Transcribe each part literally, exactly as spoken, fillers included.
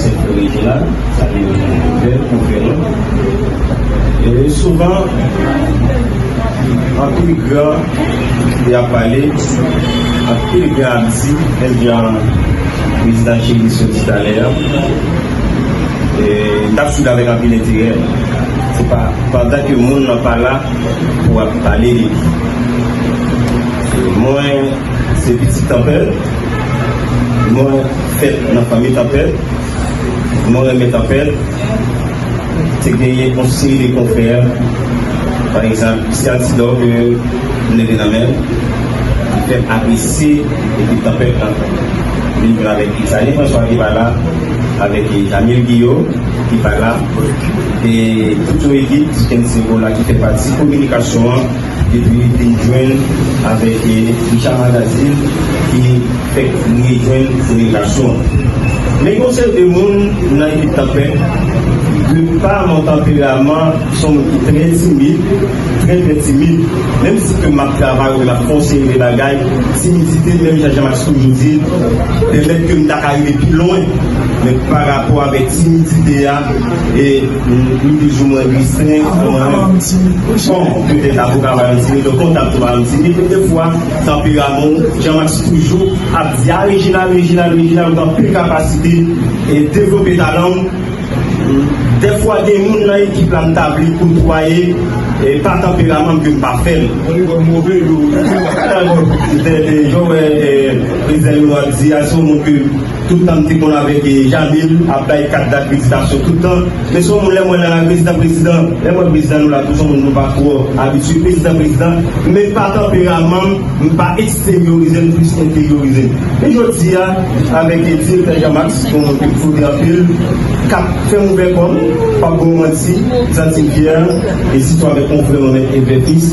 Sèk rejyonal, sa vle di konfè, konferans. E souvan, anpil gran y ap pale, anpil gran ap di, menm jan prezidan Cheri sot di talè a. E, m t ap swiv avèk anpil enterè. Se pa pandan ke moun nan pa la pou w ap pale de li. E mwen, se pitit Tanpèt. Mwen fèt nan fanmi Tanpèt. Mwen renmen Tanpèt. Te genyen yon seri de konfè. Pa egzanp, si Altidor ke m leve nan men l, li fè m apresye ekip Tanpèt lan. Li jwe avèk Xavier François ki pa la, avèk Jamil Guillot ki pa la. E tout yon ekip, Kenny Sekola ki fè pati kominikasyon an, epi li vin jwenn avèk, eh, Richard Magazine ki fèk rejwenn delegasyon an. Men gen yon seri de moun nan ekip Tanpèt, de pa mon tanperaman, se yon moun ki trè timid, trè, trè timid. Menm si ke m ap travay, ou m ap fè yon seri de bagay, timidite, menm jan Jean Max toujou di, pèmèt ke m ta ka rive pi lwen. Men pa rapò avèk timidite a, e m, m plizoumwen restren, bon, petèt avoka va yon timid, donk kontab tou va yon timid, men defwa, tanperaman w, Jean Max toujou ap di, a, Reginald, Reginald, Reginald, ou gen anpil kapasite, e devlope talan w. Defwa, gen moun nan ekip la, m ta vle kotwaye, e pa tanperaman m ke m pa fè l. De, de, jan w wè, e, prezidan Leonard di a, se yon moun ke tout tan m te konn avèk, e, Jamil, ap bay kat dat felisitasyon tout tan. Men se yon moun lè m wè l la, prezidan, prezidan, lè m wè prezidan nou la, tou se yon moun nou pa twò abitye, prezidan, prezidan, men pa tanperaman m, m pa eksteryorize l, m plis enteryorize l. Men jodi a, avèk, e, direktè Jean Max, ke m fout anpil, k ap fè m ouvè kò m, p ap ba w manti, m santi m fyè, e sitou avèk yon frè mwen, Mèt Egbè Fils,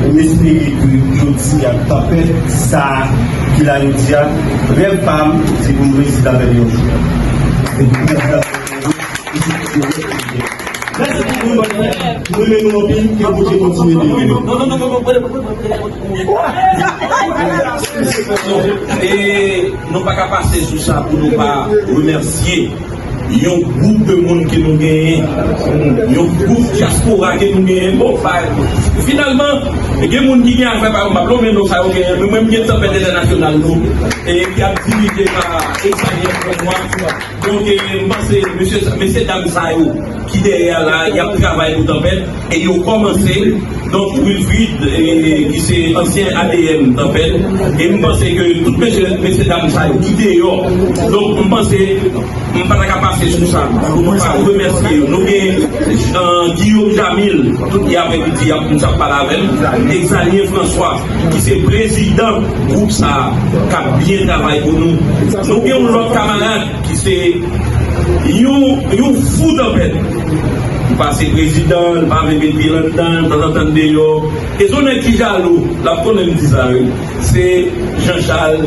M espere ke jodi a tanpèt sa a ki la jodi a, rèv pa m, se pou m reyisi tanpèt yon jou. Se pou m reyisi tanpèt yon jou. Mèsi pou moun, m renmen nou anpil, ke Bondye kontinye beni nou. E nou pa ka pase sou sa pou nou pa remèsye yon gwoup de moun ke nou genyen, yon gwoup dyaspora ke nou genyen. Bon, pa, finalman, gen moun ki gen afè pa yo, m ap lonmen non sa yo genyen, men mwen, m gen Tanpèt Entènasyonal nou, e ki ap dirije pa Exalien François. Donk, e, m panse, mesye, mesye dam sa yo ki dèyè a la, y ap travay pou Tanpèt. E yo kòmanse, donk, Wilfrid, e, ki se ansyen A D M Tanpèt, e m panse ke tout mesye, mesye dam sa yo ki deyò, donk, m panse, m pa ta ka pase sou sa, pou nou pa remèsye yo. Nou gen, e, Guillaume Jamil, tout ki avèk li, ki ap, nou t ap pale avè l, Exalien François, ki se prezidan gwoup sa a, k ap byen travay pou nou. Nou gen yon lòt kamarad, ki se yon, yon fou Tanpèt. Li pase prezidan, li pa vle met pye anndan, tanzantan l deyò. E se yon nèg ki jalou, l ap konnen m di sa, wi. Se Jean Charles